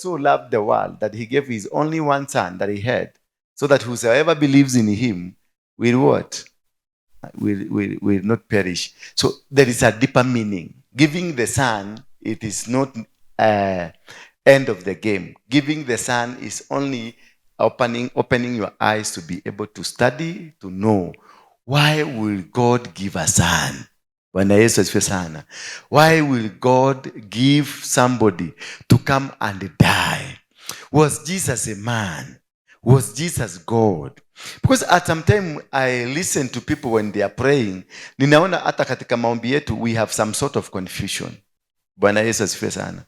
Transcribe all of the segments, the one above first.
so loved the world that he gave his only one son that he had, so that whosoever believes in him will what? Will not perish. So there is a deeper meaning. Giving the son, it is not end of the game. Giving the son is only opening your eyes to be able to study, to know why will God give a son? Bwana Yesu asifiwe sana. Why will God give somebody to come and die? Was Jesus a man? Was Jesus God? Because at some time I listen to people when they are praying, ninaona hata katika maombi yetu we have some sort of confusion. Bwana Yesu asifiwe sana.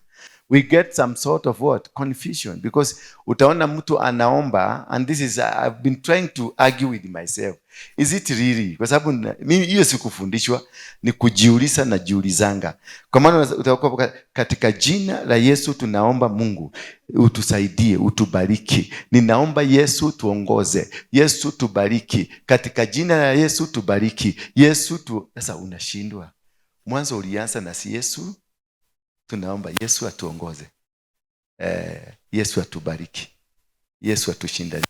We get some sort of what? Confusion. Because utaona mtu anaomba, and this is, I've been trying to argue with myself. Is it really? Kwa sababu mimi hiyo sikufundishwa, ni kujiuliza na jiulizanga. Kwa maana utakuwa katika jina la Yesu tunaomba Mungu utusaidie, utubariki. Ninaomba Yesu tuongoze, Yesu tubariki, katika jina la Yesu tubariki, Yesu tu. Sasa unashindwa. Mwanzo ulianza na si Yesu, tunaomba Yesu atuongoze, Yesu atubariki, Yesu atushinde.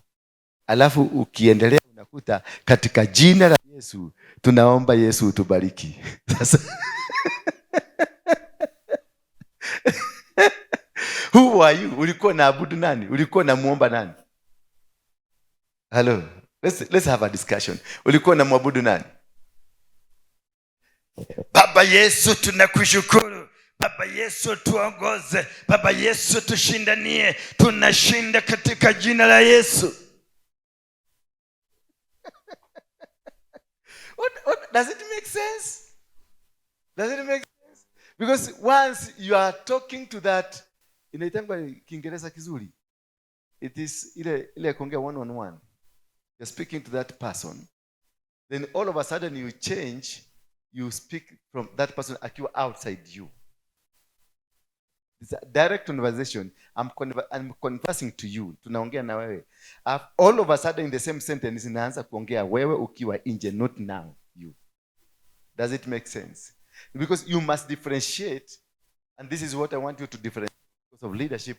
Alafu ukiendelea unakuta katika jina la Yesu tunaomba Yesu utubariki. Sasa who are you? Ulikuwa naabudu nani? Ulikuwa namuomba nani? Hello, let's have a discussion. Ulikuwa namwabudu nani? Baba Yesu tunakushukuru. Baba Yesu tuongoze. Baba Yesu tushindanie. Tunashinda katika jina la Yesu. What, does it make sense? Does it make sense? Because once you are talking to that, inaitangwa Kiingereza kizuri. It is ile kuongea one on one. You're speaking to that person. Then all of a sudden you change, you speak from that person akiwa outside you. It's a direct conversation. I'm conversing to you. Tunaongea na wewe. All of a sudden in the same sentence inaanza kuongea wewe ukiwa nje, not now you. Does it make sense? Because you must differentiate, and this is what I want you to differentiate because of leadership.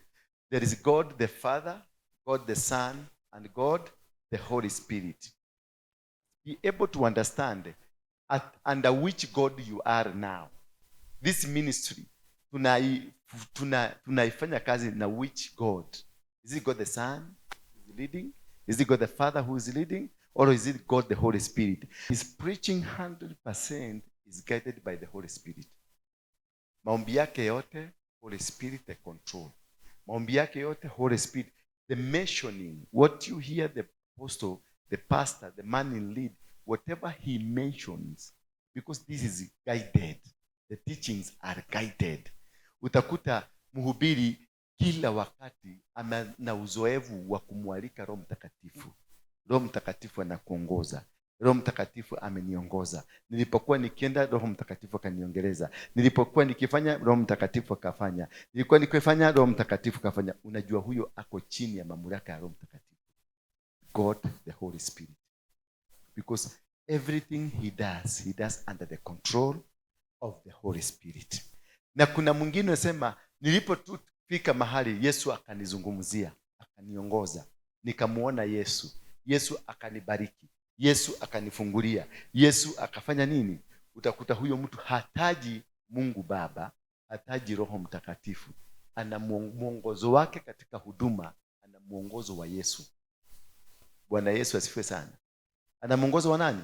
There is God the Father, God the Son, and God the Holy Spirit. Be able to understand under which God you are now. This ministry, tunaifanya kazi na which God? Is it God the Son who is leading? Is it God the Father who is leading? Or is it God the Holy Spirit? His preaching 100% is guided by the Holy Spirit. Maombi yake yote, Holy Spirit the control. Maombi yake yote, Holy Spirit. The mentioning, what you hear the apostle, the pastor, the man in lead, whatever he mentions, because this is guided. The teachings are guided. Utakuta mhubiri kila wakati ana na uzoefu wa kumwalika Roho Mtakatifu. Roho Mtakatifu anakuongoza. Roho Mtakatifu ameniongoza. Nilipokuwa nikienda, Roho Mtakatifu akaniongeleza. Nilipokuwa nikifanya, Roho Mtakatifu akafanya. Nilikuwa nikifanya, Roho Mtakatifu akafanya. Unajua huyo ako chini ya mamlaka ya Roho Mtakatifu. God the Holy Spirit. Because everything he does, he does under the control of the Holy Spirit. Na kuna mwingine anasema nilipofika mahali Yesu akanizungumzia, akaniongoza, nikamuona Yesu. Yesu akanibariki, Yesu akanifungulia, Yesu akafanya nini? Utakuta huyo mtu hataji Mungu Baba, hataji Roho Mtakatifu. Ana mwongozo wake katika huduma, ana mwongozo wa Yesu. Bwana Yesu asifiwe sana. Ana mwongozo wa nani?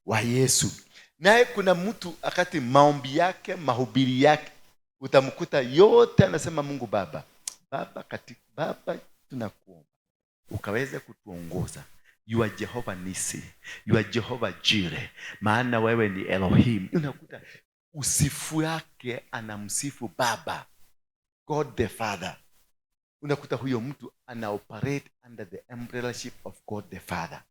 Wa Yesu. Naye kuna mtu akati maombi yake, mahubiri yake, utamkuta yote anasema Mungu Baba. Baba, katika Baba tunakuomba ukaweze kutuongoza. You are Jehovah Nisi, you are Jehovah Jireh, maana wewe ni Elohim. Unakuta usifu yake anamsifu Baba, God the Father. Unakuta huyo mtu ana operate under the umbrellaship of God the Father.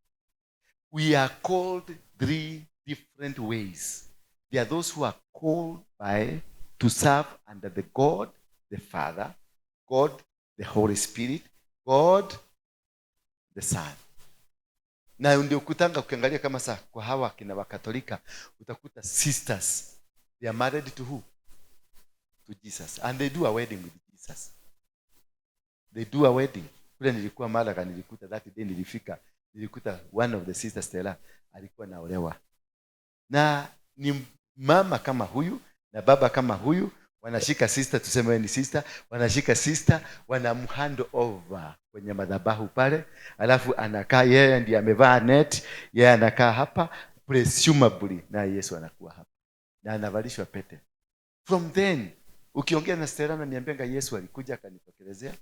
We are called three different ways. There are those who are called by to serve under the God the Father, God the Holy Spirit, God the Son. Na ndio kutanga ukiangalia kama saa kwa hawa kina Wakatolika utakuta sisters, they are married to who? To Jesus, and they do a wedding with Jesus. They do a wedding. Kule nilikuwa Malaga, nilikuta that day nilifika, nilikuta one of the sisters, Stella, alikuwa naolewa. Na ni mama kama huyu na baba kama huyu, wanashika sister, tuseme wewe ni sister, wanashika sister, wanamhand over kwenye madhabahu pale, alafu anakaa yeye ndiye amevaa net, yeye anakaa hapa presumably, na Yesu anakuwa hapa na anavalishwa pete. From then ukiongea na Stella ananiambianga Yesu alikuja akanitokelezea,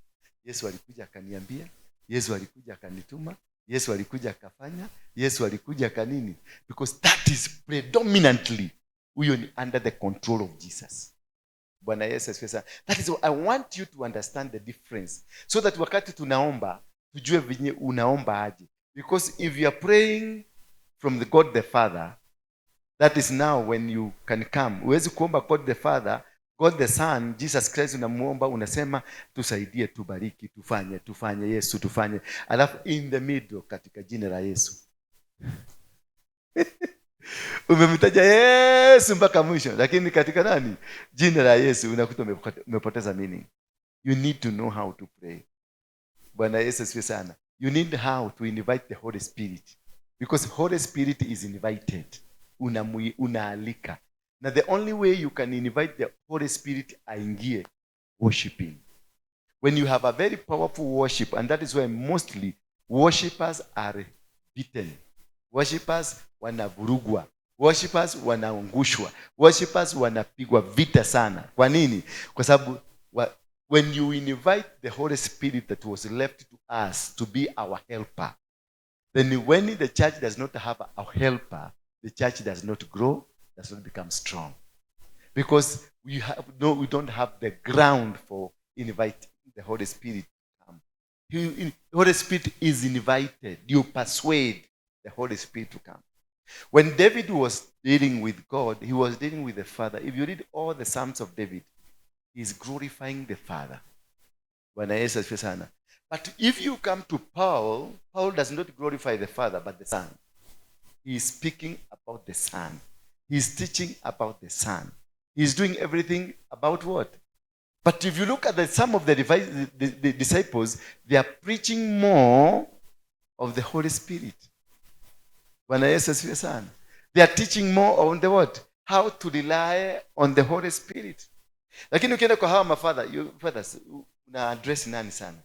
Yesu alikuja akaniambia, Yesu alikuja akanituma, Yesu alikuja akafanya, Yesu alikuja akanini, because that is predominantly huyo ni under the control of Jesus. Bwana Yesu asifiwe sana. That is what I want you to understand, the difference, so that wakati tunaomba tujue venye unaomba aje, because if you are praying from the God the Father, that is now when you can come. Huwezi kuomba God the Father, God the Son, Jesus Christ, unamuomba unasema tusaidie, tubariki, tufanye, tufanye, Yesu tufanye, alafu in the middle, katika jina la Yesu. Umemtaja Yesu mpaka mwisho, lakini katika nani? Jina la Yesu, unakuta umepoteza meaning. You need to know how to pray. Bwana Yesu asifiwe sana. You need how to invite the Holy Spirit, because Holy Spirit is invited. Unaalika. Na the only way you can invite the Holy Spirit aingie, worshiping. When you have a very powerful worship, and that is why mostly worshipers are beaten, worshipers wanavurugwa, worshipers wanaangushwa, worshipers wanapigwa vita sana. Kwa nini? Kwa sababu when you invite the Holy Spirit that was left to us to be our helper, then when the church does not have a helper, the church does not grow, does not become strong, because we have no we don't have the ground for inviting the Holy Spirit to come. The Holy Spirit is invited. You persuade the Holy Spirit to come. When David was dealing with God, he was dealing with the Father. If you read all the Psalms of David, he's glorifying the Father. Bwana Yesu asifiwe sana. But if you come to Paul, Paul does not glorify the Father but the Son. He is speaking about the Son. He is teaching about the Son. He is doing everything about what? But if you look at some of the disciples, they are preaching more of the Holy Spirit. Bwana Yesu asifiwe sana. They are teaching more on the what? How to rely on the Holy Spirit. Lakini ukienda kwa hawa mafather, you fathers, una address nani sana?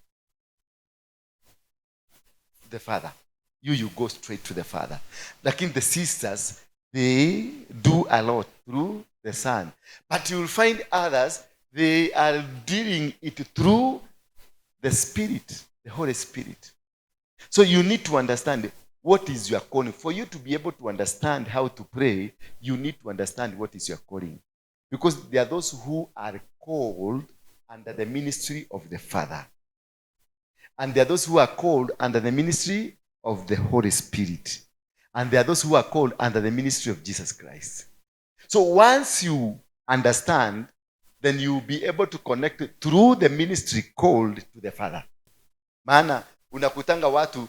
The Father. You go straight to the Father. Lakini the sisters, they do a lot through the Son. But you will find others, they are dealing it through the Spirit, the Holy Spirit. So you need to understand what is your calling. For you to be able to understand how to pray, you need to understand what is your calling. Because there are those who are called under the ministry of the Father. And there are those who are called under the ministry of the Holy Spirit. And there are those who are called under the ministry of Jesus Christ. So once you understand, then you will be able to connect through the ministry called to the Father. Maana unakutanga watu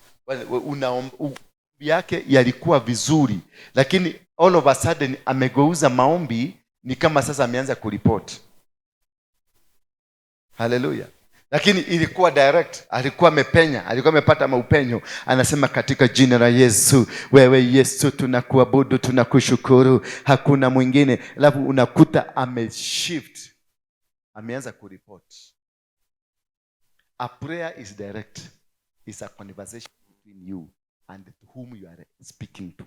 yake yalikuwa vizuri, lakini all of a sudden amegeuza maombi, ni kama sasa ameanza kuripoti. Haleluya. Lakini ilikuwa direct, alikuwa amepenya, alikuwa amepata maupenyo. Anasema katika jina la Yesu, wewe Yesu tunakuabudu, tunakushukuru, hakuna mwingine. Alafu unakuta ameshift, ameanza kuripoti. A prayer is direct. It's a conversation between you and to whom you are speaking to.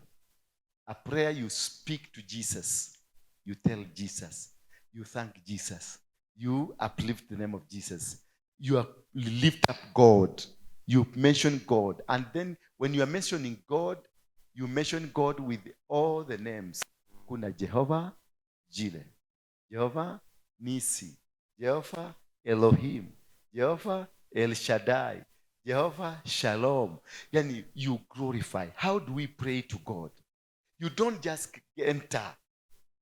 A prayer, you speak to Jesus. You tell Jesus. You thank Jesus. You uplift the name of Jesus. You lift up God. You mention God. And then when you are mentioning God, you mention God with all the names. Kuna Jehovah Jireh, Jehovah Nisi, Jehovah Elohim, Jehovah El Shaddai, Jehovah Shalom. Yani you glorify. How do we pray to God? You don't just enter.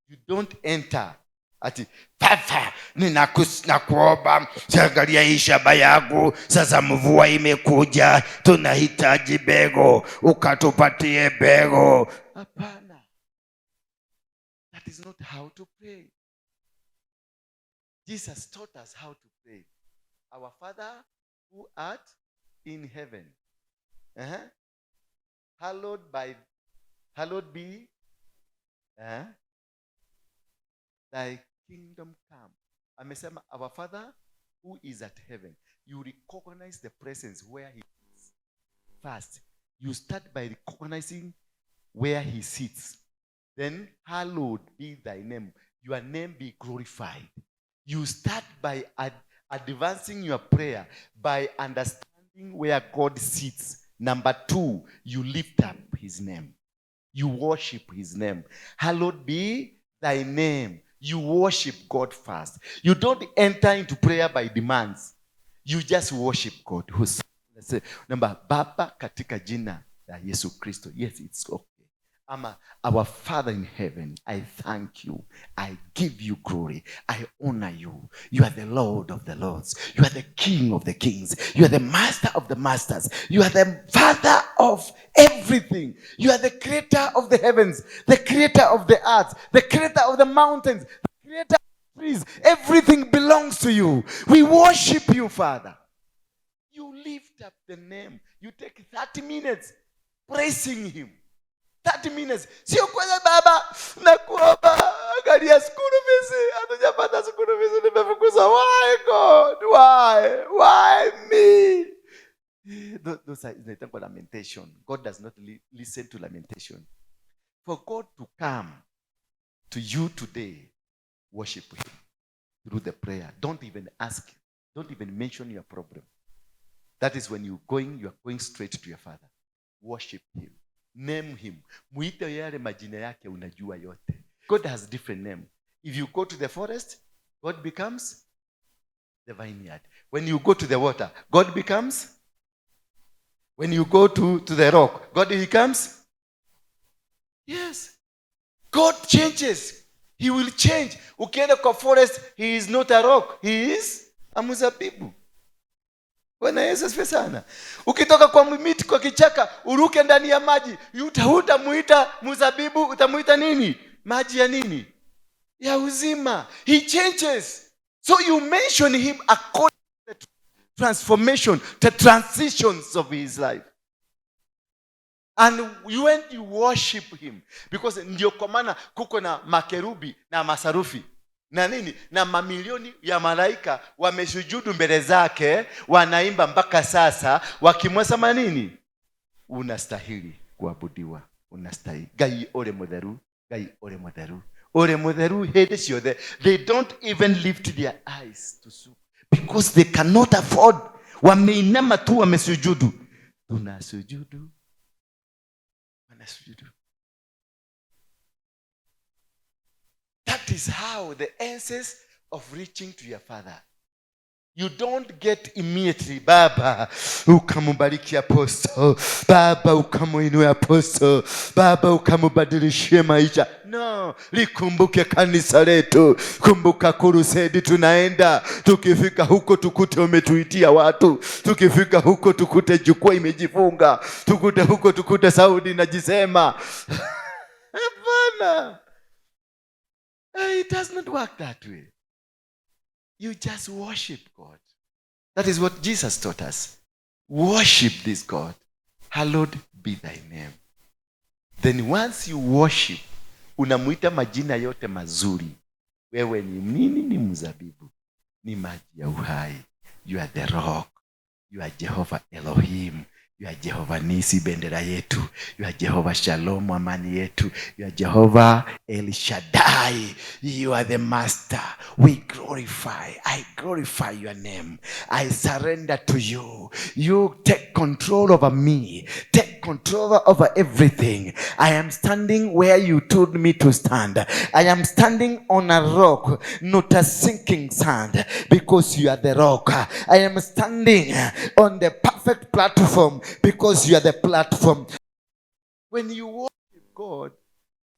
You don't enter. Ati, Baba, ninakuomba angalia hii shamba yangu sasa, mvua imekuja, tunahitaji mbegu, ukatupatie mbegu. Hapana. That is not how to pray. Jesus taught us how to pray. Our Father Who art in heaven. Hallowed be thy kingdom come. Amesema our Father who is at heaven. You recognize the presence where he is. First, you start by recognizing where he sits. Then, hallowed be thy name. Your name be glorified. You start by advancing your prayer by understanding where God sits. Number two, you lift up his name. You worship his name. Hallowed be thy name. You worship God first. You don't enter into prayer by demands. You just worship God. Number, Baba katika jina la Yesu Kristo. Yes, it's okay. Ama, our Father in heaven, I thank you. I give you glory. I honor you. You are the Lord of the lords. You are the King of the kings. You are the Master of the masters. You are the Father of everything. You are the creator of the heavens, the creator of the earth, the creator of the mountains, the creator of the trees. Everything belongs to you. We worship you, Father. You lift up the name. You take 30 minutes praising him. 30 minutes. Sio kwanza, Baba, nakuomba, angalia school fees. Hatujapata school fees, nimefukuzwa. Why, God? Why? Why me? Those are zinaitangwa lamentation. God does not listen to lamentation. For God to come to you today, worship him through the prayer. Don't even ask. Don't even mention your problem. That is when you are going straight to your Father. Worship him. Name him. Muite yale majina yake unajua yote. God has different name. If you go to the forest, God becomes the vineyard. When you go to the water, God becomes. When you go to the rock, God becomes. Yes. God changes. He will change. Ukienda kwa forest, he is not a rock. He is a mzabibu. Bwana Yesu asifiwe sana. Ukitoka kwa miti, kwa kichaka, uruke ndani ya maji, hutamuita mzabibu, utamuita nini? Maji ya nini? Ya uzima. He changes. So you mention him according to the transformation, the transitions of his life. And when you worship him, because ndio kwa maana kuko na makerubi na masarufi na nini na mamilioni ya malaika wamesujudu mbele zake, wanaimba mpaka sasa wakimwasema nini? Unastahili kuabudiwa, unastahili. Ngai uri mutheru, Ngai uri mutheru, uri mutheru hĩndĩ ciothe. They don't even lift their eyes to soup because they cannot afford. Wameinama tu, wamesujudu. Tunasujudu, wanasujudu. That is how the essence of reaching to your Father. You don't get immediately, Baba, ukamubariki apostle, Baba, ukamuinue apostle, Baba, ukamubadilishie maisha. No, likumbuke kanisa letu, kumbuka crusade tunaenda, tukifika huko tukute umetuitia watu, tukifika huko tukute jukwaa imejifunga, tukute huko tukute Saudi inajisema. Hapana. It does not work that way. You just worship God. That is what Jesus taught us. Worship this God. Hallowed be thy name. Then once you worship, unamuita majina yote mazuri. Wewe ni nini? Ni mzabibu. Ni maji ya uhai. You are the rock. You are Jehovah Elohim. You are Jehovah Nisi, bendera yetu. You are Jehovah Shalom, amani yetu. You are Jehovah El Shaddai. You are the master. We glorify. I glorify your name. I surrender to you. You take control over me. Take control over everything. I am standing where you told me to stand. I am standing on a rock, not a sinking sand, because you are the rock. I am standing on the perfect platform, because you are the platform. When you worship God,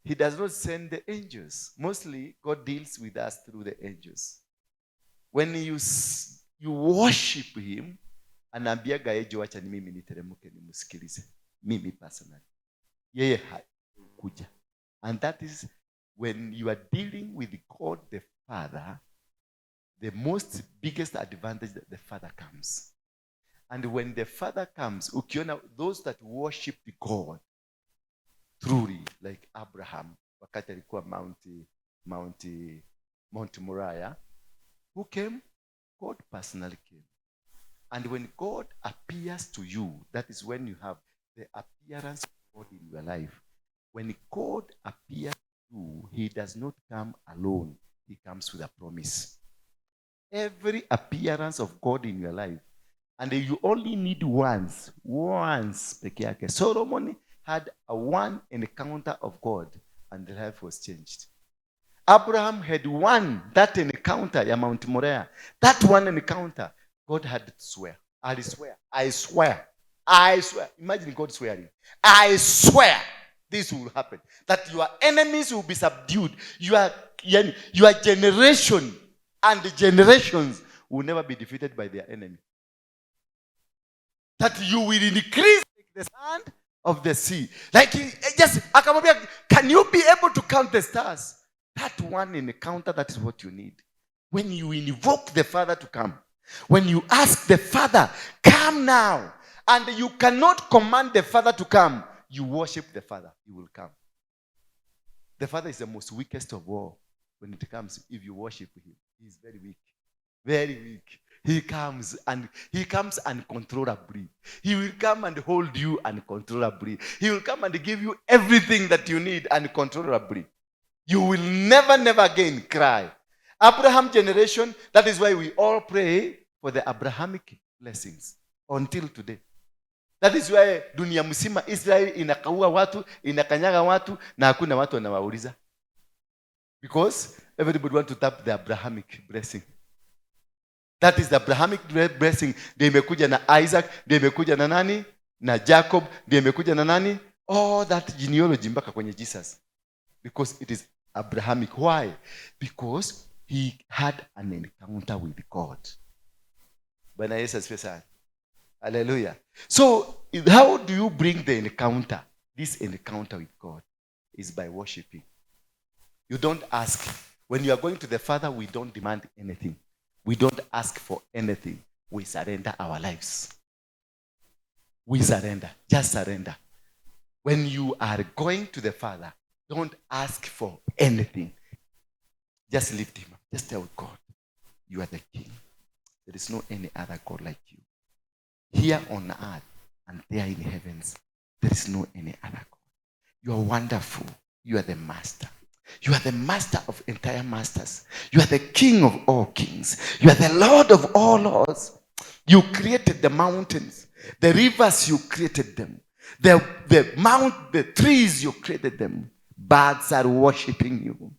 he does not send the angels. Mostly, God deals with us through the angels. When you worship him, anaambiaga angel, wacha ni mimi niteremke nimsikilize. Mimi personally. Yeye hakuja. And that is when you are dealing with God the Father, the most biggest advantage that the Father comes. And when the Father comes, ukiona those that worship God truly, like Abraham, wakati alikuwa Mount Moriah, who came? God personally came. And when God appears to you, that is when you have the appearance of God in your life. When God appears to you, he does not come alone. He comes with a promise. Every appearance of God in your life, and you only need once, once peke yake. Solomon had a one encounter of God and the life was changed. Abraham had one, that encounter ya Mount Moriah. That one encounter, God had to swear. I swear. I swear. I swear. Imagine God swearing. I swear this will happen. That your enemies will be subdued. Your generation and the generations will never be defeated by their enemy. That you will increase like the sand of the sea. Like he, just akamwambia, can you be able to count the stars? That one encounter, that is what you need. When you invoke the Father to come, when you ask the Father, come now, and you cannot command the Father to come, you worship the Father, he will come. The Father is the most weakest of all when it comes, if you worship him. He is very weak. Very weak. He comes and he comes uncontrollably. He will come and hold you uncontrollably. He will come and give you everything that you need uncontrollably. You will never, never again cry. Abraham generation, that is why we all pray for the Abrahamic blessings until today. That is why dunia mzima Israel inakaua watu, inakanyaga watu na hakuna watu wanawauliza. Because everybody want to tap the Abrahamic blessing. That is the Abrahamic blessing. Ndio imekuja na Isaac, ndio imekuja na nani? Na Jacob, ndio imekuja na nani? All that genealogy mpaka kwenye Jesus. Because it is Abrahamic. Why? Because he had an encounter with God. Bwana Yesu asifiwe sana. Hallelujah. So, how do you bring the encounter? This encounter with God is by worshiping. You don't ask. When you are going to the Father, we don't demand anything. We don't ask for anything. We surrender our lives. We surrender. Just surrender. When you are going to the Father, don't ask for anything. Just lift him up. Just tell God, you are the King. There is no any other God like you. Here on earth and there in heavens, there is no any other God. You are wonderful. You are the master. You are the master of entire masters. You are the king of all kings. You are the Lord of all lords. You created the mountains. The rivers, you created them. The trees, you created them. Birds are worshiping you.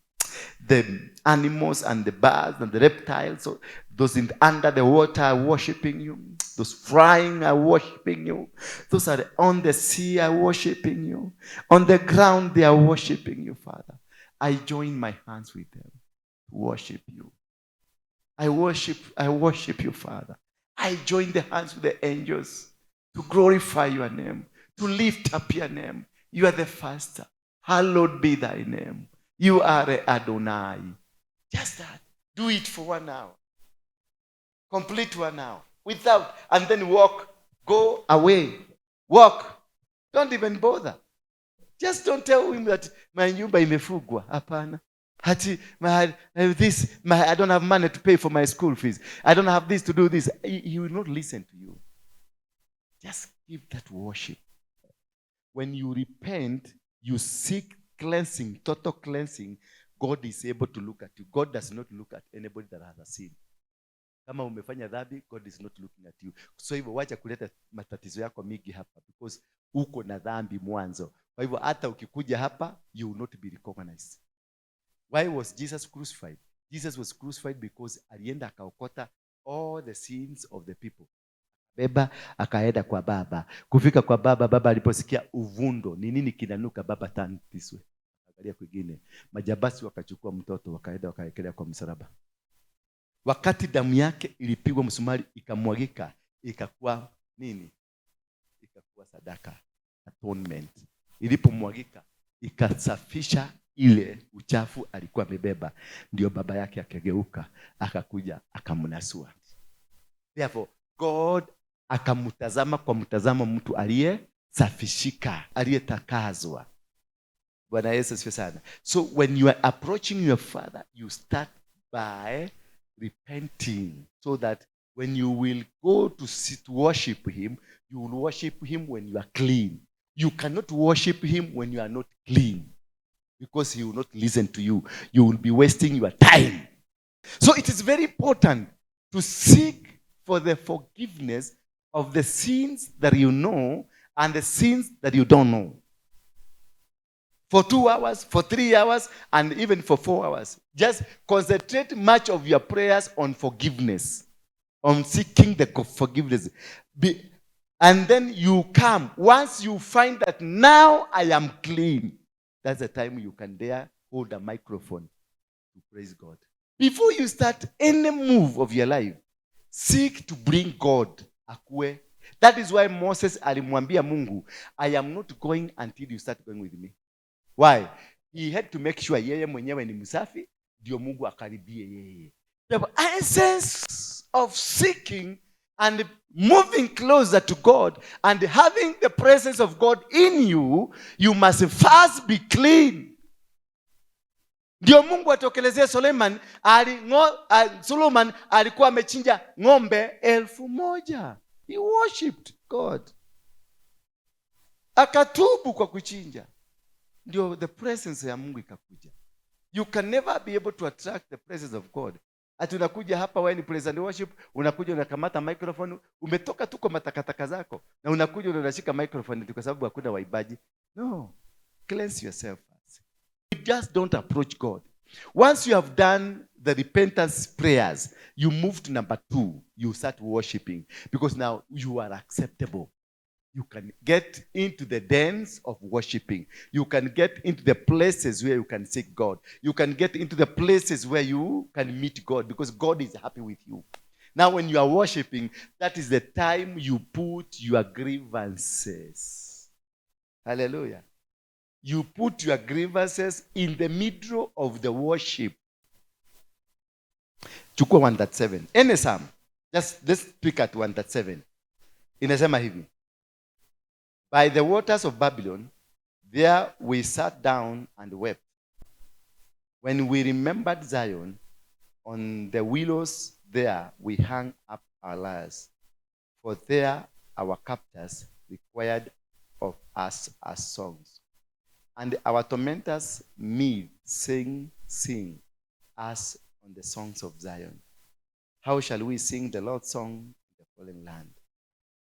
The animals and the birds and the reptiles, so those under the water are worshiping you. Those flying are worshiping you. Those are on the sea are worshiping you. On the ground, they are worshiping you, Father. I join my hands with them to worship you. I worship you, Father. I join the hands with the angels to glorify your name, to lift up your name. You are the first. Hallowed be thy name. You are Adonai. Just that. Do it for 1 hour. Complete 1 hour. Without, and then walk. Go away. Walk. Don't even bother. Just don't tell him that my nyumba imefugwa. Hapana. Ati, my, this, my, I don't have money to pay for my school fees. I don't have this to do this. He will not listen to you. Just give that worship. When you repent, you seek cleansing, total cleansing. God is able to look at you. God does not look at anybody that has a sin. Kama umefanya dhambi, God is not looking at you. So hivyo wacha kuleta matatizo yako mingi hapa because uko na dhambi mwanzo. Kwa hivyo hata ukikuja hapa, you will not be recognized. Why was Jesus crucified? Jesus was crucified because alienda akaokota all the sins of the people. Beba akaenda kwa baba. Kufika kwa baba, baba aliposikia uvundo, ni nini kinanuka, baba turn this way. Angalia kwingine. Majambazi wakachukua mtoto wakaenda wakawekelea kwa msalaba. Wakati damu yake ilipigwa msumari ikamwagika, ikakuwa nini? Ikakuwa sadaka, atonement. Ilipomwagika ikasafisha ile uchafu alikuwa amebeba. Ndio baba yake akageuka, akakuja akamnasua. Therefore, God Akamtazama kwa mtazamo mtu aliyesafishika, aliyetakazwa. Bwana Yesu asifiwe sana. So when you are approaching your Father, you start by repenting, so that when you will go to sit to worship him, you will worship him when you are clean. You cannot worship him when you are not clean, because he will not listen to you. You will be wasting your time. So it is very important to seek for the forgiveness of the sins that you know and the sins that you don't know. For 2 hours, for 3 hours, and even for 4 hours. Just concentrate much of your prayers on forgiveness, on seeking the forgiveness. And then you come. Once you find that now I am clean, that's the time you can dare hold a microphone to praise God. Before you start any move of your life, seek to bring God akue. That is why Moses alimwambia Mungu, I am not going until you start going with me. Why? He had to make sure yeye mwenyewe ni msafi, ndio Mungu akaribie yeye. The essence of seeking and moving closer to God and having the presence of God in you, you must first be clean. Ndio Mungu atokelezee Suleiman, Solomon alikuwa amechinja ng'ombe 1,000. He worshipped God. Akatubu kwa kuchinja. Ndio the presence ya Mungu ikakuja. You can never be able to attract the presence of God. Ati unakuja hapa wewe ni praise and worship, unakuja unakamata microphone, umetoka tu kwa matakataka zako na unakuja unashika microphone kwa sababu hakuna waimbaji. No. Cleanse yourself first. You just don't approach God. Once you have done the repentance prayers, you move to number 2. You start worshiping because now you are acceptable. You can get into the dens of worshiping. You can get into the places where you can seek God. You can get into the places where you can meet God because God is happy with you. Now when you are worshiping, that is the time you put your grievances. Hallelujah. You put your grievances in the middle of the worship. Chukua 137. Any psalm. Just let's pick at 137. Inasema hivi. By the waters of Babylon, there we sat down and wept. When we remembered Zion, on the willows there we hung up our lyres. For there our captors required of us as songs. And our tormentors made sing, sing us on the songs of Zion. How shall we sing the Lord's song in the foreign land?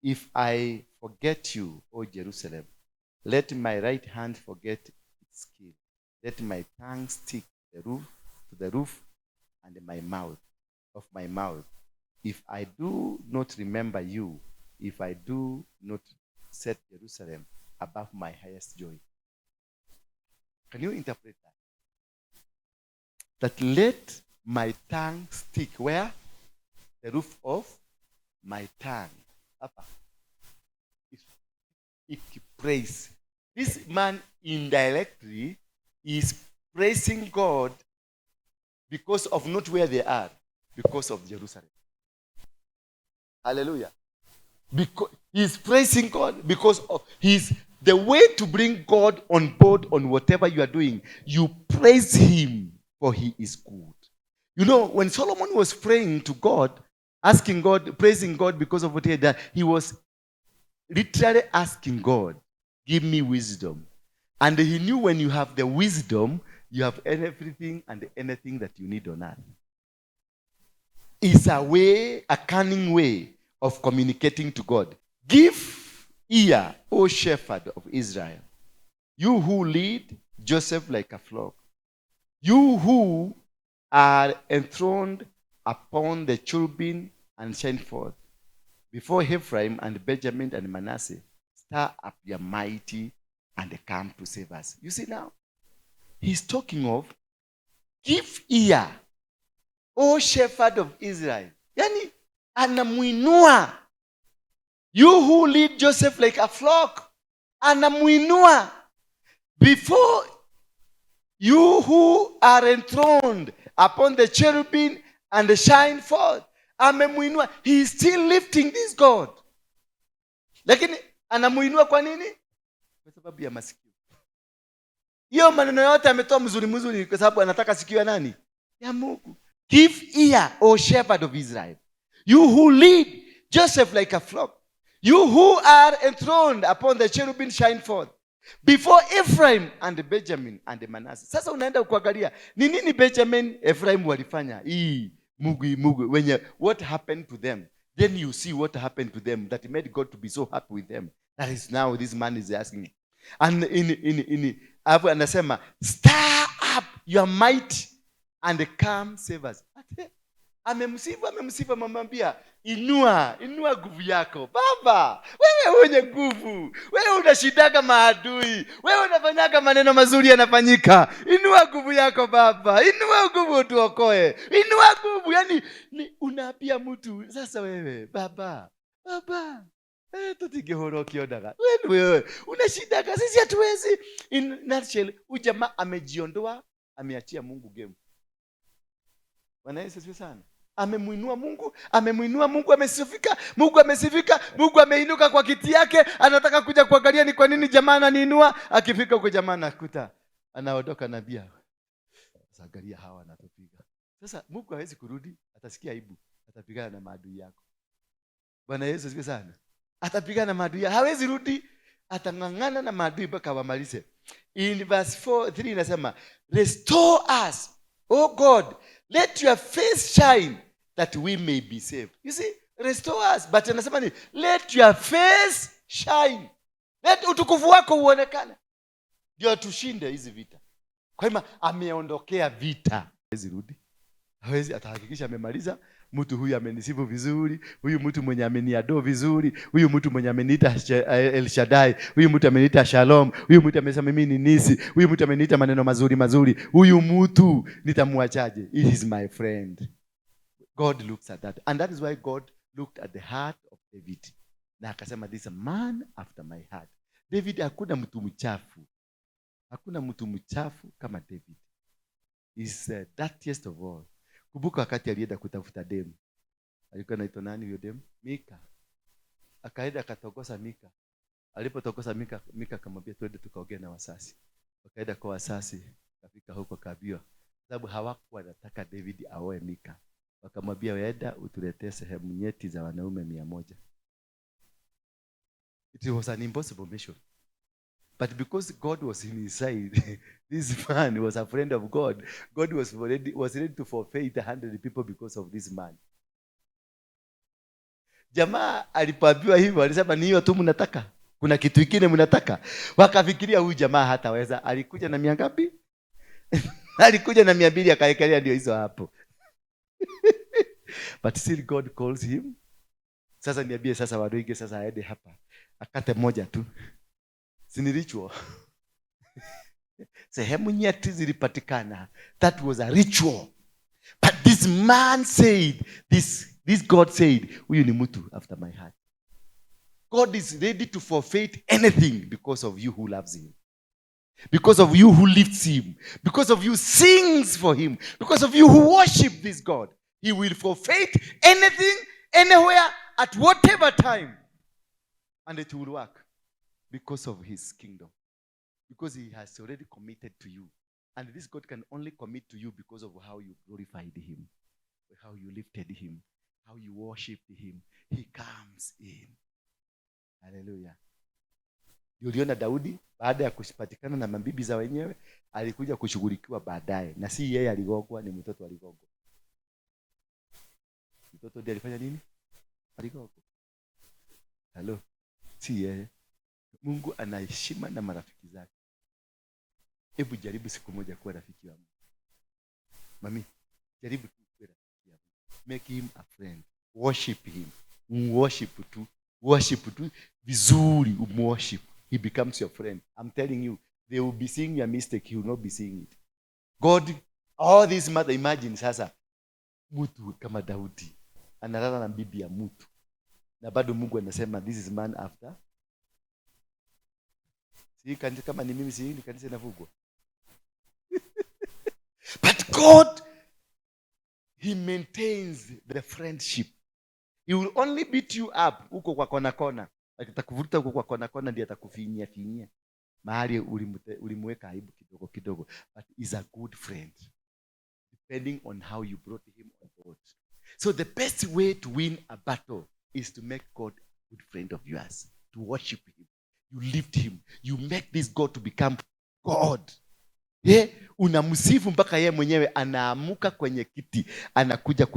If I forget you, O Jerusalem, let my right hand forget its skill. Let my tongue stick to the roof and my mouth of my mouth. If I do not remember you, if I do not set Jerusalem above my highest joy. Can you interpret that? That let my tongue stick where? The roof of my tongue. Hapa. It praise. This man indirectly is praising God because of not where they are, because of Jerusalem. Hallelujah. Because he's praising God because of his the way to bring God on board on whatever you are doing. You praise him for he is good. When Solomon was praying to God, asking God, praising God because of what he had done, he was literally asking God, give me wisdom. And he knew when you have the wisdom, you have everything and anything that you need on earth. It's a way, a cunning way of communicating to God. Give ear, O shepherd of Israel, you who lead Joseph like a flock, you who are enthroned upon the cherubim and shine forth before Ephraim and Benjamin and Manasseh, stir up your mighty and come to save us. You see now, he's talking of give ear, O shepherd of Israel. Yani, anamuinua. You who lead Joseph like a flock, anamuinua. Before you who are enthroned upon the cherubim and shine forth, amemuinua. He is still lifting this God. Lakini anamuinua kwa nini? Kwa sababu ya masikio. Hiyo maneno yote ametoa mzuri mzuri kwa sababu anataka sikio ya nani? Ya Mungu. Give ear, O shepherd of Israel, you who lead Joseph like a flock, you who are enthroned upon the cherubim, shine forth before Ephraim and Benjamin and Manasseh. Sasa unaenda kuangalia ni nini Benjamin, Ephraim walifanya hii Mungu, Mungu wenye, what happened to them? Then you see what happened to them that made God to be so happy with them. That is, now this man is asking. And in hapo anasema, "Stir up your might and come save us." Ate, amemsifu, amemsifu, amemwambia, "Inua, inua nguvu yako baba, wewe wenye nguvu, wewe unashindaga maadui, wewe unafanyaga maneno mazuri yanafanyika. Inua nguvu yako baba, inua nguvu tuokoe, inua nguvu." Yani ni unaambia mtu sasa, "Wewe baba, baba, tutingĩhũra ũkĩonaga wewe, wewe unashindaga, sisi hatuwezi." In nutshell, huyu jamaa amejiondoa, ameachia Mungu game. Bwana Yesu asifiwe sana. Amemuinua Mungu, amemuinua Mungu, amesifika, Mungu amesifika, Mungu ameinuka kwa kiti yake, anataka kuja kuangalia ni kwa nini jamaa ananiinua. Akifika huko jamaa anakuta anaondoka, nabia, "Sasa angalia hawa wanatupiga." Sasa Mungu hawezi kurudi, atasikia aibu, atapigana na maadui yako. Bwana Yesu asifiwe sana. Atapigana na maadui, hawezi rudi, atang'ang'ana na maadui mpaka wamalize. In verse 4, 3 inasema, "Restore us, O God, let your face shine that we may be saved." You see, restore us, but anasema ni let your face shine. Let utukufu wako uonekane. Ndio tushinde hizi vita. Kwa hivyo ameondokea vita. Hawezi rudi. Hawezi, atahakikisha amemaliza. Mtu huyu amenisifu vizuri, huyu mtu mwenye ameniadore vizuri, huyu mtu mwenye ameniita El Shaddai, huyu mtu ameniita Shalom, huyu mtu amesema mimi ni Nisi, huyu mtu ameniita maneno mazuri mazuri, huyu mtu nitamwachaje? He is my friend. God looks at that. And that is why God looked at the heart of David. Na akasema, "This is a man after my heart." David, hakuna mtu mchafu. Hakuna mtu mchafu kama David. Is the dirtiest of all. Kumbuka wakati alienda kutafuta demu. Alikuwa anaitwa nani huyo demu? Mika. Akaenda akatogosa Mika. Alipotogosa Mika, Mika akamwambia, "Twende tukaongee na wazazi." Wakaenda kwa wazazi, kafika huko kaambiwa, sababu hawakuwa wanataka David aoe Mika. Wakamwambia, "Enda utuletee sehemu nyeti za wanaume 100." It was an impossible mission. But because God was in his side, this man was a friend of God. God was ready to forfeit 100 people because of this man. Jamaa alipoambiwa hivyo alisema, "Ni hiyo tu mnataka? Kuna kitu kingine mnataka?" Wakafikiria huyu jamaa hataweza. Alikuja na mia ngapi? Alikuja na 200 akaekelea, ndio hizo hapo. But still God calls him. Sasa niambie sasa Waruinge sasa aende hapa akate moja tu. Si ni ritual? Sehemu nyeti zilipatikana. That was a ritual. But this man said, this God said, "Huyu ni mtu after my heart." God is ready to forfeit anything because of you who loves him. Because of you who lifts him. Because of you sings for him. Because of you who worship this God. He will forfeit anything, anywhere, at whatever time. And it will work because of his kingdom. Because he has already committed to you. And this God can only commit to you because of how you glorified him, how you lifted him, how you worshipped him. He comes in. Haleluya. Ndio uliona Daudi baada ya kupatikana na mabibi za wenyewe alikuja kushughulikiwa baadaye, na si yeye aligongwa, ni mtoto aligongwa. Mtoto ndiye alifanya nini? Aligongwa. Halo, si yeye. Mungu ana heshima na marafiki zake. Hebu jaribu siku moja kuwa rafiki wa Mungu. Mami, jaribu tu kuwa rafiki wa Mungu. Make him a friend. Worship him. Worship tu. Worship tu vizuri, umworship. He becomes your friend. I'm telling you, they will be seeing your mistake, he will not be seeing it. God, all this matter, imagine sasa mtu kama Daudi analala na bibi ya mtu na bado Mungu anasema, "This is man after." Si kanisa, kama ni mimi, si ni kanisa inafungwa? But God, he maintains the friendship. He will only beat you up huko kwa kona kona, lakini Atakuvuta huko kwa kona kona, ndiye atakufinyia finyia mahali ulimweka aibu kidogo kidogo, but is a good friend depending on how you brought him on board. So the best way to win a battle is to make God a good friend of yours, to worship him. You lift him, you make this God to become God. Ye, unamsifu mpaka yeye mwenyewe anaamuka kwenye kiti, anakuja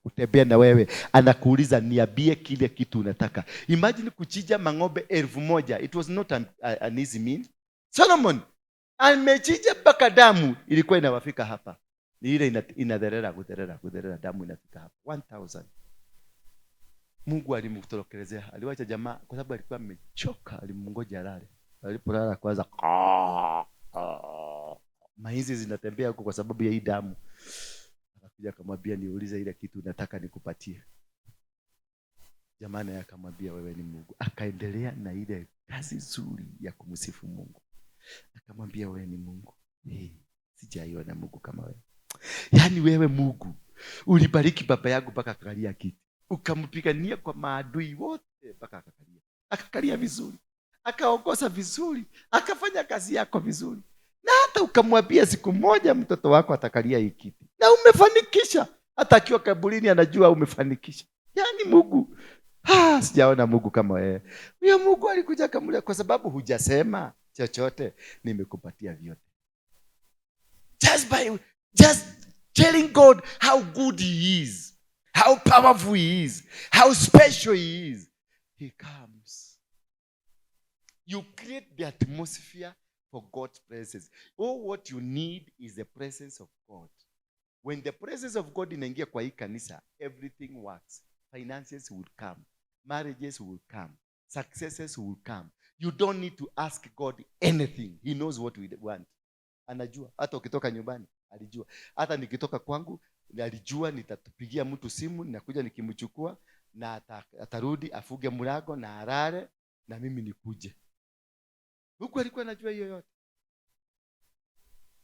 kutembea na wewe, anakuuliza, "Niambie kile kitu unataka." Imagine kuchinja mang'ombe 1,000. It was not an easy mean. Solomon amechinja mpaka damu ilikuwa inawafika hapa. Ni ile inatherera kutherera kutherera, damu inafika hapa. 1000. Mungu alimtorokelezea, aliwacha jamaa kwa sababu alikuwa amechoka, alimngoja alale. Alipolala kwanza, mainzi zinatembea huko kwa sababu ya hii damu. Akakuja akamwambia, "Niulize ile kitu unataka nikupatie." Jamaa naye akamwambia, "Wewe ni Mungu." Akaendelea na ile kazi nzuri ya kumsifu Mungu. Akamwambia, "Wewe ni Mungu. Hey, sijaiona Mungu kama wewe. Yaani wewe Mungu ulibariki baba yangu mpaka akakalia kiti, ukampigania kwa maadui wote mpaka akakalia, akakalia vizuri, akaongoza vizuri, akafanya kazi yako vizuri, na hata ukamwambia siku moja mtoto wako atakalia hii kiti, na umefanikisha. Hata akiwa kaburini anajua umefanikisha. Yaani Mungu, ah, sijaona Mungu kama wewe." Huyo Mungu alikuja akamuuliza, "Kwa sababu hujasema chochote, nimekupatia vyote." Just by just telling God how good he is, how powerful he is, how special he is, he comes. You create the atmosphere for God's presence. All what you need is the presence of God. When the presence of God inaingia kwa hii kanisa, everything works. Finances will come, marriages will come, successes will come. You don't need to ask God anything. He knows what we want. Anajua. Hata ukitoka nyumbani alijua. Hata nikitoka kwangu alijua nitatupigia mtu simu, ninakuja nikimchukua na atarudi afunge mlango na alale na mimi nikuje. Huku alikuwa anajua hiyo yote.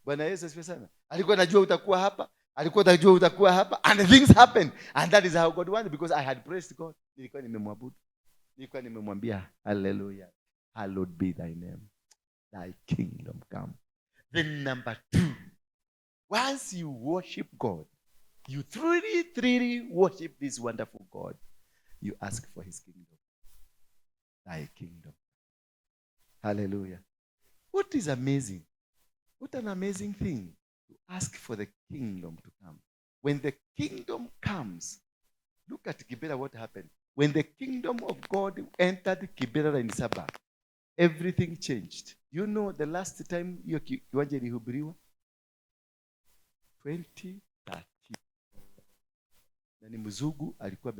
Bwana Yesu asifiwe sana. Alikuwa anajua utakuwa hapa, alikuwa anajua utakuwa hapa, and things happen, and that is how God wanted, because I had praised God. Nilikuwa nimemwabudu. Nilikuwa nimemwambia, "Hallelujah. Hallowed be thy name. Thy kingdom come." Then number two, once you worship God, you truly, truly worship this wonderful God, you ask for his kingdom. Thy kingdom. Hallelujah. What is amazing? What an amazing thing to ask for the kingdom to come. When the kingdom comes, look at Kibera, what happened. When the kingdom of God entered Kibera in Saba, everything changed. You know the last time hiyo kiwanja ilihubiriwa? 2013. Na ni mzungu alikuwa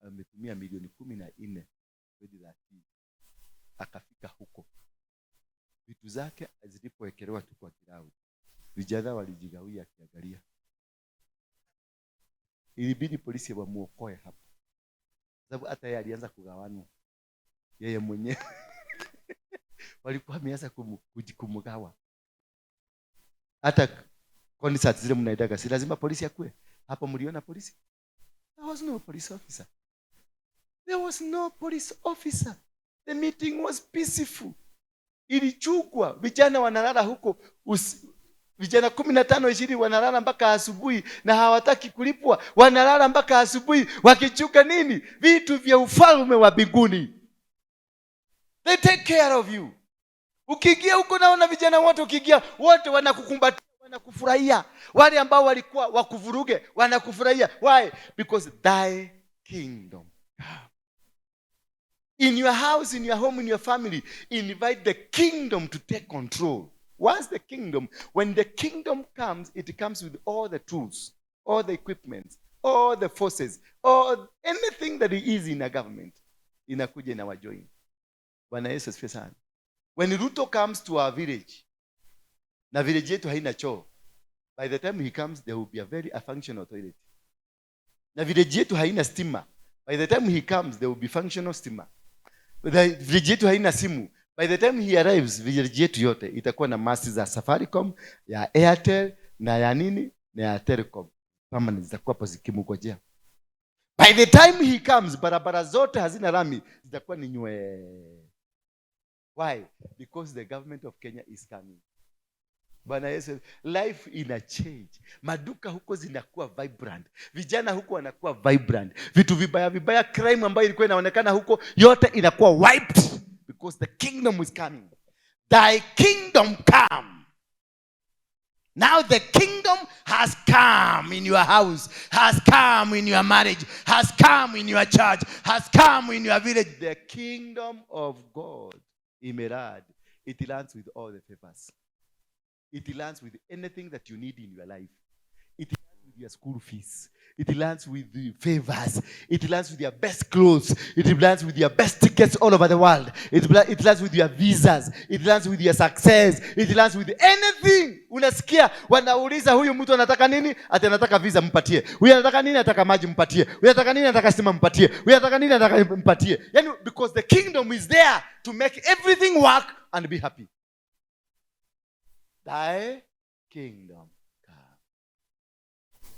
ametumia milioni 14 2013. Akafika huko. Vitu zake zilipowekelewa tu kwa ground, vijana walijigawia akiangalia. Ilibidi polisi wamuokoe hapo, sababu hata yeye alianza kugawanwa yeye mwenyewe. Walikuwa wameanza kumgawa. Hata concert zile mnaendaga, si lazima polisi akue hapo? Mliona polisi? There was no police officer. There was no police officer. The meeting was peaceful. Ilichukwa, vijana wanalala huko vijana 15, 20 wanalala mpaka asubuhi na hawataki kulipwa. Wanalala mpaka asubuhi wakichunga nini? Vitu vya ufalme wa mbinguni. They take care of you. Ukiingia huko, naona vijana wote, ukiingia wote wanakukumbatia, wanakufurahia. Wale ambao walikuwa wakuvuruge wanakufurahia. Why? Because thy kingdom come. In your house, in your home, in your family, invite the kingdom to take control. Once the kingdom, when the kingdom comes, it comes with all the tools, all the equipment, all the forces, all anything that is in a government. Inakuja inawajoin. Bwana Yesu asifiwe sana. When Ruto comes to our village, na village yetu haina choo, by the time he comes, there will be a very a functional toilet. Na village yetu haina stima, by the time he comes, there will be functional stima. The village yetu haina simu, by the time he arrives, village yetu yote itakuwa na masti za Safaricom, ya Airtel na ya nini na ya Telecom. Permanent zitakuwa hapo zikimngojea. By the time he comes, barabara zote hazina lami, zitakuwa ni nywe. Why? Because the government of Kenya is coming. Bwana Yesu, life ina change. Maduka huko zinakuwa vibrant, vijana huko wanakuwa vibrant, vitu vibaya vibaya, crime ambayo ilikuwa inaonekana huko yote inakuwa wiped because the kingdom is coming. Thy kingdom come. Now the kingdom has come in your house, has come in your marriage, has come in your church, has come in your village. The kingdom of God, imerad, it lands with all the favors. It lands with anything that you need in your life. It lands with your school fees. It lands with the favors. It lands with your best clothes. It lands with your best tickets all over the world. It lands with your visas. It lands with your success. It lands with anything. Unasikia wanauliza, huyu mtu anataka nini? Ati anataka visa, mpatie. Huyu anataka nini? Anataka maji, mpatie. Huyu anataka nini? Anataka stima, mpatie. Huyu anataka nini? Anataka mpatie. Yani, because the kingdom is there to make everything work and be happy. Thy kingdom come.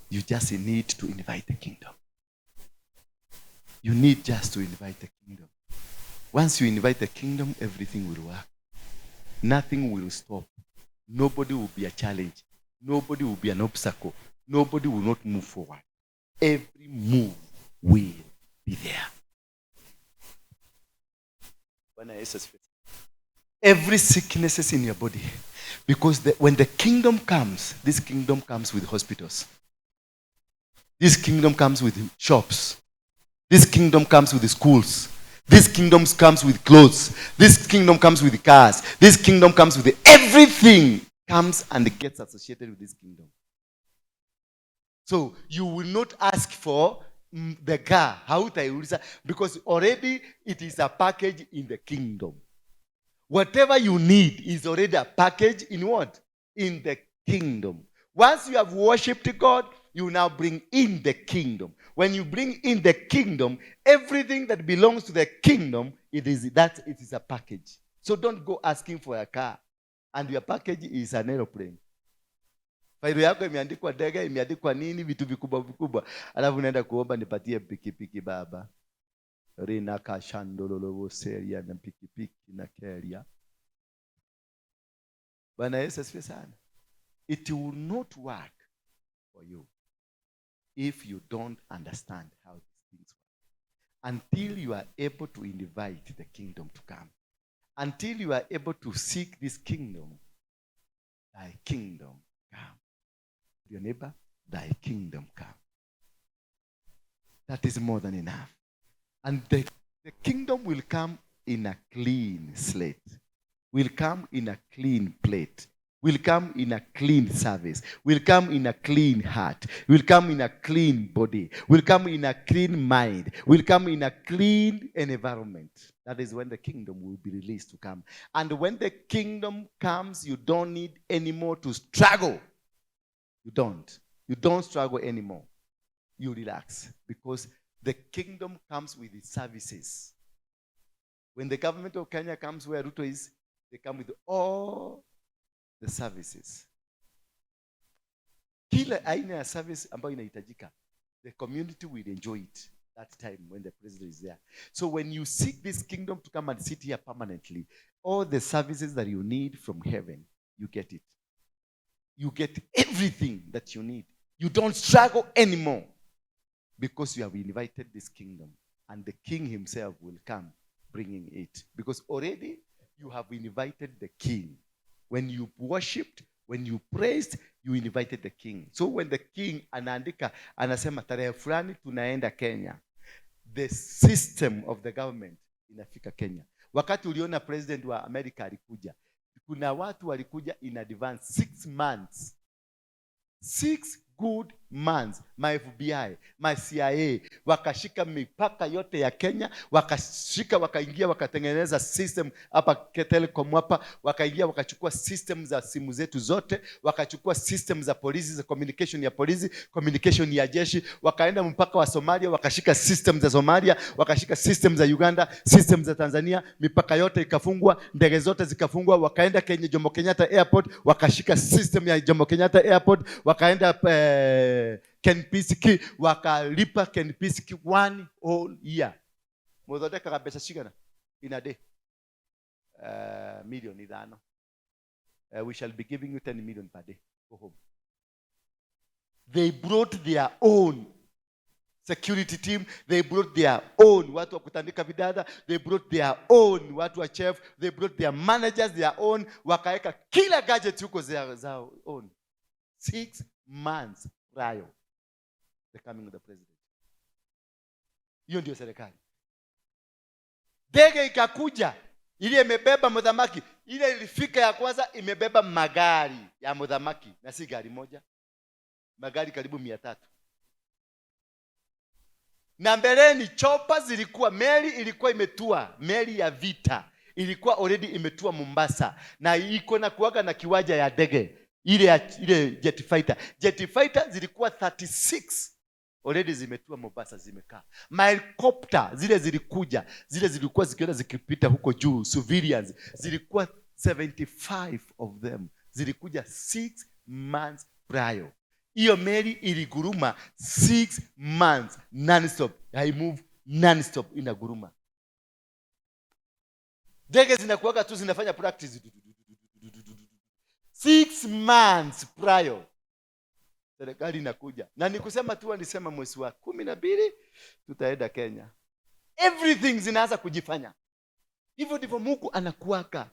You just need to invite the kingdom. You need just to invite the kingdom. Once you invite the kingdom, everything will work. Nothing will stop. Nobody will be a challenge. Nobody will be an obstacle. Nobody will not move forward. Every move will be there. Bwana Yesu asifiwe. Every sickness is in your body. Because when the kingdom comes, this kingdom comes with hospitals. This kingdom comes with shops. This kingdom comes with schools. This kingdom comes with clothes. This kingdom comes with cars. This kingdom comes with everything, comes and gets associated with this kingdom. So you will not ask for the car. Hautaiuliza, because already it is a package in the kingdom. Whatever you need is already a package in what? In the kingdom. Once you have worshipped God, you now bring in the kingdom. When you bring in the kingdom, everything that belongs to the kingdom, it is a package. So don't go asking for a car and your package is an aeroplane. Faili yako imeandikwa ndege, imeandikwa nini, vitu vikubwa vikubwa, alafu unaenda kuomba, "Nipatie pikipiki, baba." Rina kashandololoboseria na pikipiki na keria. Bwana Yesu asifiwe sana. It will not work for you if you don't understand how these things work. Until you are able to invite the kingdom to come. Until you are able to seek this kingdom, thy kingdom come. Your neighbor, thy kingdom come. That is more than enough. And the kingdom will come in a clean slate, will come in a clean plate, will come in a clean service, will come in a clean heart, will come in a clean body, will come in a clean mind, will come in a clean environment. That is when the kingdom will be released to come. And when the kingdom comes, you don't need anymore to struggle. You don't. You don't struggle anymore. You relax because the kingdom comes with its services. When the government of Kenya comes where Ruto is, they come with all the services. Kila aina ya service ambayo inahitajika, the community will enjoy it that time when the president is there. So when you seek this kingdom to come and sit here permanently, all the services that you need from heaven, you get it. You get everything that you need. You don't struggle anymore because you have invited this kingdom, and the king himself will come bringing it, because already you have invited the king. When you worshipped, when you praised, you invited the king. So when the king anaandika, anasema, "Tarehe fulani tunaenda Kenya," the system of the government inafika Kenya. Wakati uliona president wa America alikuja, kuna watu walikuja in advance 6 months, 6 good months. My FBI, my CIA wakashika mipaka yote ya Kenya, wakashika, wakaingia, wakatengeneza system hapa Telecom hapa, wakaingia, wakachukua system za simu zetu zote, wakachukua system za polisi, za communication ya polisi, communication ya jeshi, wakaenda mpaka wa Somalia, wakashika system za Somalia, wakashika system za Uganda, system za Tanzania, mipaka yote ikafungwa, ndege zote zikafungwa. Wakaenda Kenya, Jomo Kenyatta Airport, wakashika system ya Jomo Kenyatta Airport, wakaenda Kempinski, wakalipa Kempinski one whole year. Muthondekaga mbeca cigana in a day? Milioni 5. We shall be giving you 10 million per day. Go home. They brought their own security team, they brought their own watu wa kutandika vidada, they brought their own watu wa chef, they brought their managers, their own, wakaeka kila gadget huko zao own. 6 months prior the coming of the president. Hiyo ndio serikali. Ndege ikakuja ile imebeba muthamaki, ile ilifika ya kwanza imebeba magari ya muthamaki, na si gari moja, magari karibu 300. Na mbeleni chopa zilikuwa, meli ilikuwa imetua, meli ya vita ilikuwa already imetua Mombasa, na iko na kuaga na kiwanja ya ndege ile jet fighter. Jet fighter zilikuwa 36 already zimetua Mombasa, zimekaa. Helicopter zile zilikuja, zile zilikuwa zikienda zikipita huko juu, civilians zilikuwa 75 of them, zilikuja 6 months prior. Hiyo meli iliguruma 6 months non-stop. I move non-stop, inaguruma. Ndege zinakuwaga tu zinafanya practice. 6 months prior. Serikali inakuja. Na ni kusema tu walisema mwezi wa 12 tutaenda Kenya. Everything zinaanza kujifanya. Hivyo ndivyo Mungu anakuwaka.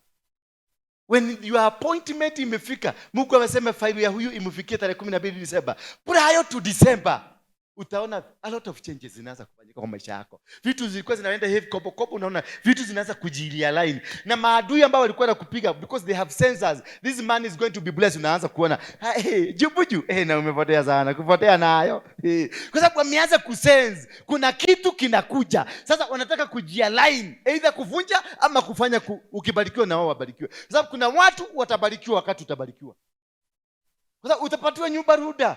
When your appointment imefika, Mungu amesema faili ya huyu imfikie tarehe 12 Disemba. Prior to December, utaona a lot of changes zinaanza kufanyika kwa maisha yako. Vitu zilikuwa zinaenda hivi kopo kopo, unaona vitu zinaanza kujirealign. Na maadui ambao walikuwa wanakupiga, because they have sensors, this man is going to be blessed, unaanza kuona, hey, jubuju, hey, na umepotea sana, kupotea nayo. Hey. Kwa sababu wameanza kusense kuna kitu kinakuja. Sasa wanataka kujialign, either kuvunja ama kufanya ukibarikiwa na wao wabarikiwe. Kwa sababu kuna watu watabarikiwa wakati utabarikiwa. Kwa sababu utapatiwa nyumba ruda.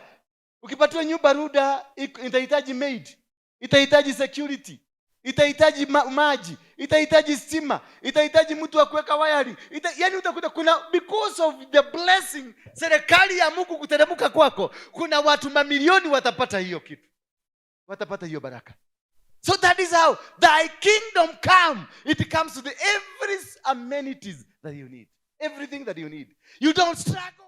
Ukipatiwa nyumba ruda, itahitaji maid, itahitaji security, itahitaji maji, itahitaji stima, itahitaji mtu wa kuweka wiring. Yani utakuta kuna, because of the blessing, serikali ya Mungu kuteremka kwako, kuna watu mamilioni watapata hiyo kitu, watapata hiyo baraka. So that is how thy kingdom come. It comes to the every amenities that you need, everything that you need. You don't struggle.